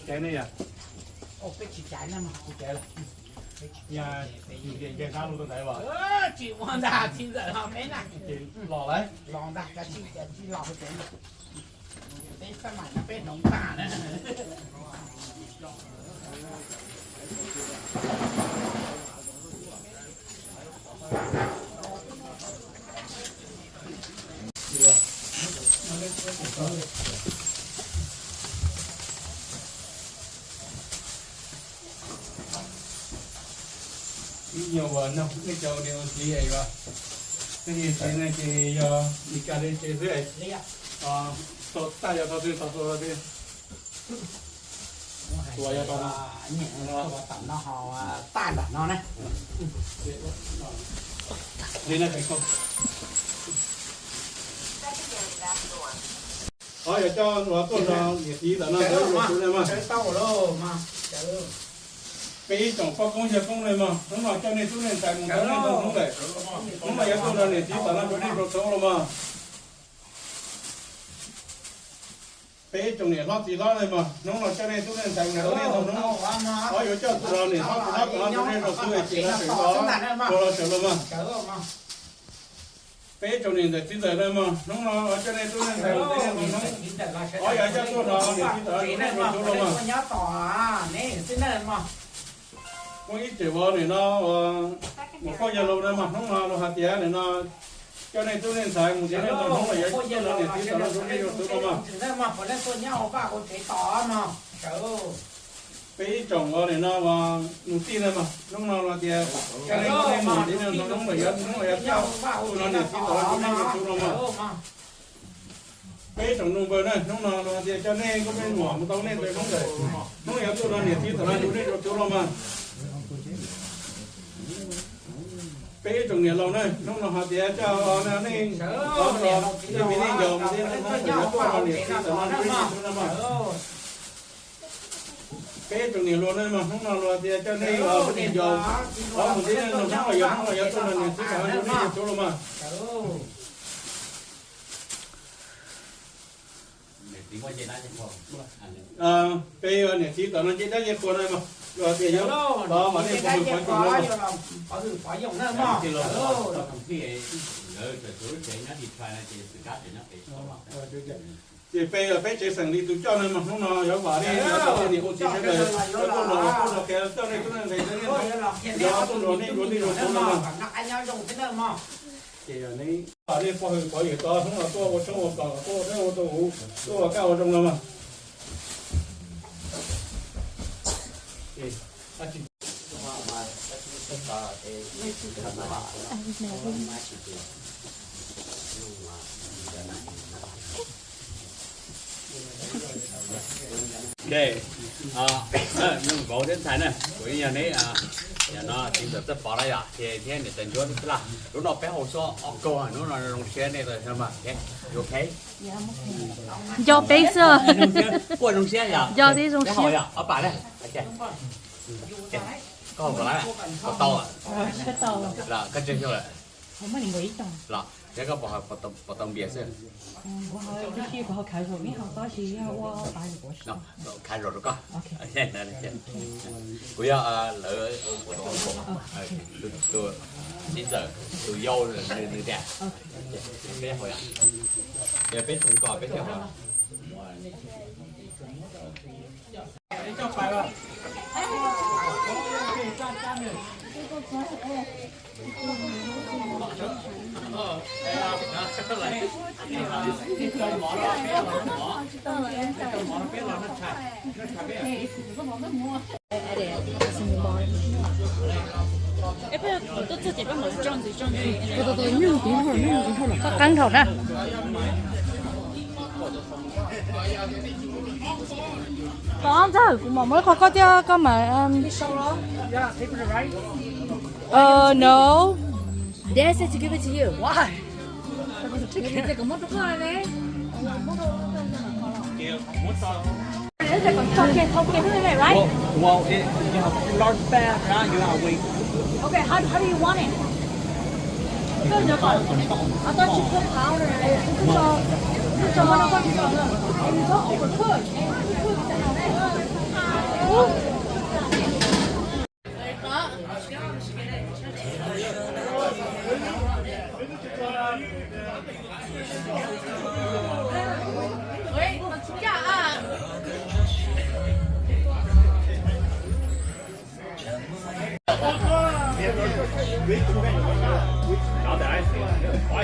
Caiv ne yog? Peb tsis caiv na, tsis caiv lawm. Yog nce nce dab lub tuaj ntawd as. Tsis ua ntag, txiv ntxawm, peb na. Los lawm. Los ntag, kav tsij, kav tsij los peb, peb sab maim no peb hloov tag na. Ib nyuag uas nug nej cov niam ua txiv es, nej niam txiv ne ces yog Mis Kas li ces xwb es, tau tag yog tau twg tau tua twg. Tua yog tau no, tua tam no ho tag nram no na. Li no, qhov yog coj los tuaj nrog niam txiv tom no tus ne mog. Peb ib tsoom poj koob yawg koob ne mog, hnub no coj nej tub nej ntxhais mus tau nej tau hnub lawm. Hnub no yuav tuaj nrog niam txiv tom no rau nej rau tub los mog. Peb ib tsoom niam hlob txiv hlob ne mog, hnub no coj nej tub nej ntxhais mus tau nej tau hnub. Ob yuav coj tus niam hlob txiv hlob tom no rau nej rau tub es ces los sawv los, los sawv los mog. Peb ib tsoom niam ntxawm txiv ntxawm na mog, hnub no coj nej tub nej ntxhais mus tau nej tau hnub. Ob yuav coj tuaj nrog niam txiv tom no rau nej rau tub los mog. Muaj ib tsoom uas nim no uas mus poj yawg laus na mog, hnub no los hais tias nim no coj nej tub nej ntxhais mus tau nej tau hnub los yuav coj tuaj nrog niam txiv tom no rau nej rau tub los mog. Peb ib tsoom uas nim no uas nus tij na mog, hnub no los tias coj nej tub nej mus tau nej tau hnub los yuav, hnub los yuav coj tuaj nrog niam txiv tom no rau nej rau tub los mog. Peb ib tsoom nus npawg na, hnub no los tias coj nej nkauj me nyuam mus tau nej tau hnub lawm, hnub los yuav tuaj nrog niam txiv tom no rau nej rau tub los mog. Peb ib tsoom niam laus na, hnub no hais tias coj nej, nej me nej ncaus mus tau nej tau hnub los yuav tuaj nrog niam txiv tom no rau nej rau tub los mog. Peb ib tsoom niam hluas na mog, hnub no los tias coj nej niam ncaus mus tau nej tau hnub los yuav, hnub los yuav tuaj nrog niam txiv tom no rau nej rau tub los mog. Peb niam txiv tom no nce dab nce qhua na mog, los tias yuav pov mam nej pov hwm pov tseem na mog. Ces peb, peb tsev xeem li tus coj na mog, hnub no yuav vam nej, yuav tau nej niam ua txiv sawv daws, yuav tuaj nrog, tuaj nrog qhia coj nej tub nej ntxhais, yuav tuaj nrog nej rau nej rau tub no mog. Ces nej pov hwm pov yawm tod hnub no tuaj ua tshoob ua kos, tuaj ua dawb ua tauv, tuaj ua kaj ua zoo no mog. Ok, nyob zoo thiab ntxhais na, kuv yog neb, yog no txiv ntxawm Txawj Pov na yom, ces thiab niam tais Ntsuab Txwj Laj, lub no peb haus xyuas ob kaug, hnub no zoo siab nej tau mas, you okay? Nco peb xwb. Kuj zoo siab yom? Nco thiab zoo siab. Ob pam na. Koj haus kom lawm, haus tau, koj tsis xyuas lawm los thiab koj puas tau npias xwb? Khav zom rau koj. Kuv yog lawv, tus txiv ntxawm, tus yau, nws tias peb haus, peb tsis kos peb thiaj haus. Qab qab dhau na. Koj ntxawg, kuv mam muab qhov koj thiab koj mam. Uh, no. Dad said to give it to you. Why? Right? Well, well, it, you have large back, right? You have weight. Okay, how, how do you want it? I thought you put powder in it. Put some, put some, and it's all overcooked. And it's overcooked.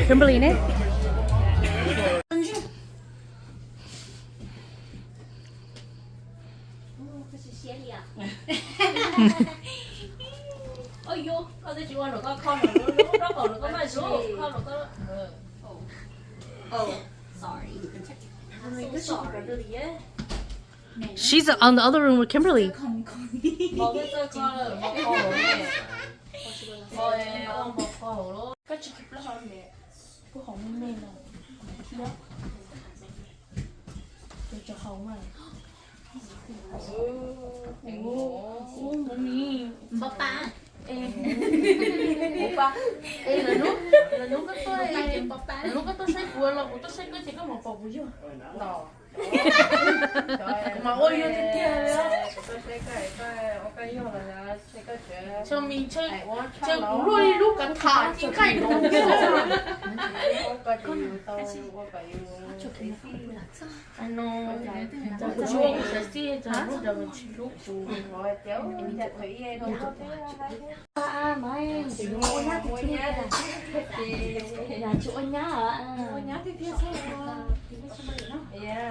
Kimberly ne? She's on the other room with Kimberly. Npau pa. Lawv hnub koj tuaj saib kuv los kuv tuaj saib koj ces koj mam pom kuv yug. Kuv mas ua yug tiag tiag li. Tso mis ntshe kuv luaj li lub kav tham ci nqaij rau kuv. Kuv tsis ua kuv xav xij, lub ntawd tsis hlub kuv.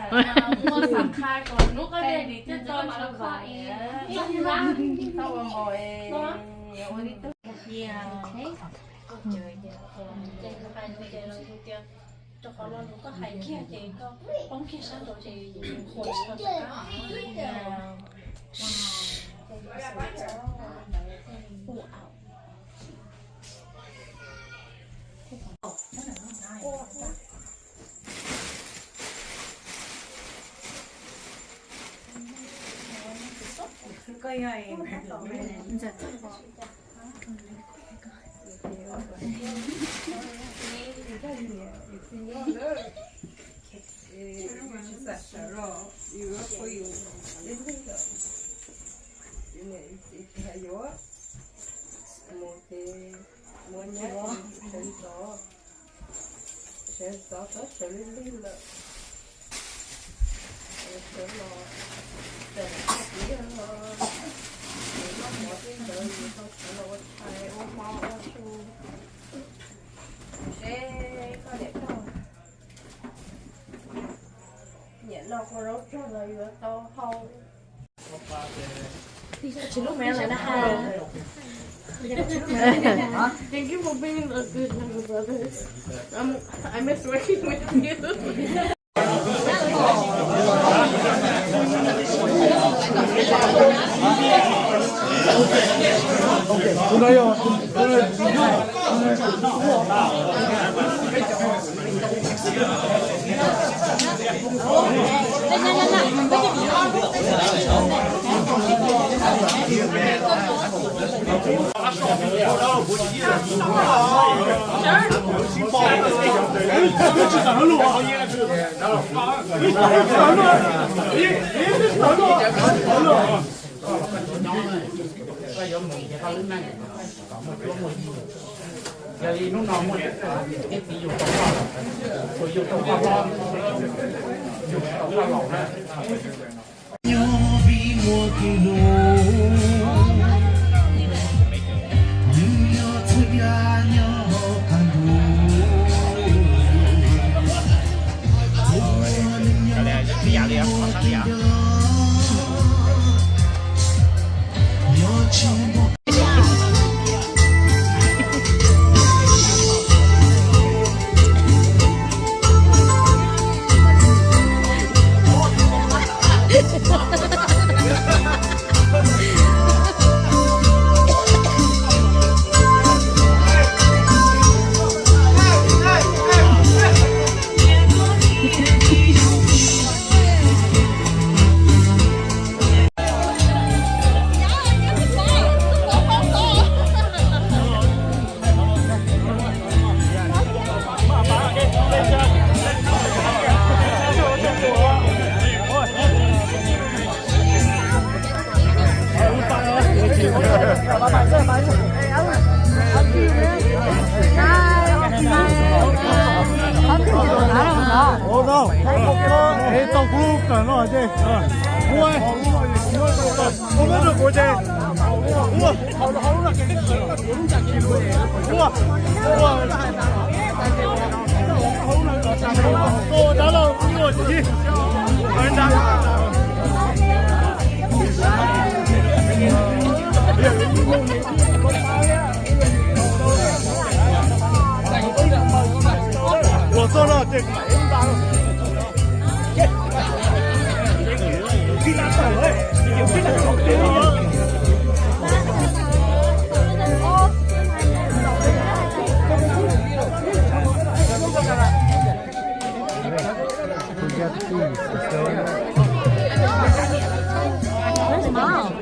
Muaj xav qha kom hnub koj dej dim thiaj tso tso kom tau ua npau es ua li tug. Rau qhov lo lus koj hais kiag ces koj poob kiag sab nraud ces yus qhuas tsis tau rov qab. Mus ces muab nyab sawv ntxov, sawv ntxov txhob sawv lig lig lawm. Sawv los txawm tag kis los, ces noj mov tej ntawd yus tau sawv los ua tshais ua hmo ua su. Seb koj niam koj nyiam noj kua zaub rog los yuav tau hau. Thank you for being a good younger brother. Um, I miss working with you. Yog li hnub no muaj ib txiv yug tau koj, tsuas yug tau koj hlob, yug tsis tau koj laus na. Ua, ua, ua, ua, ua, Where's mom?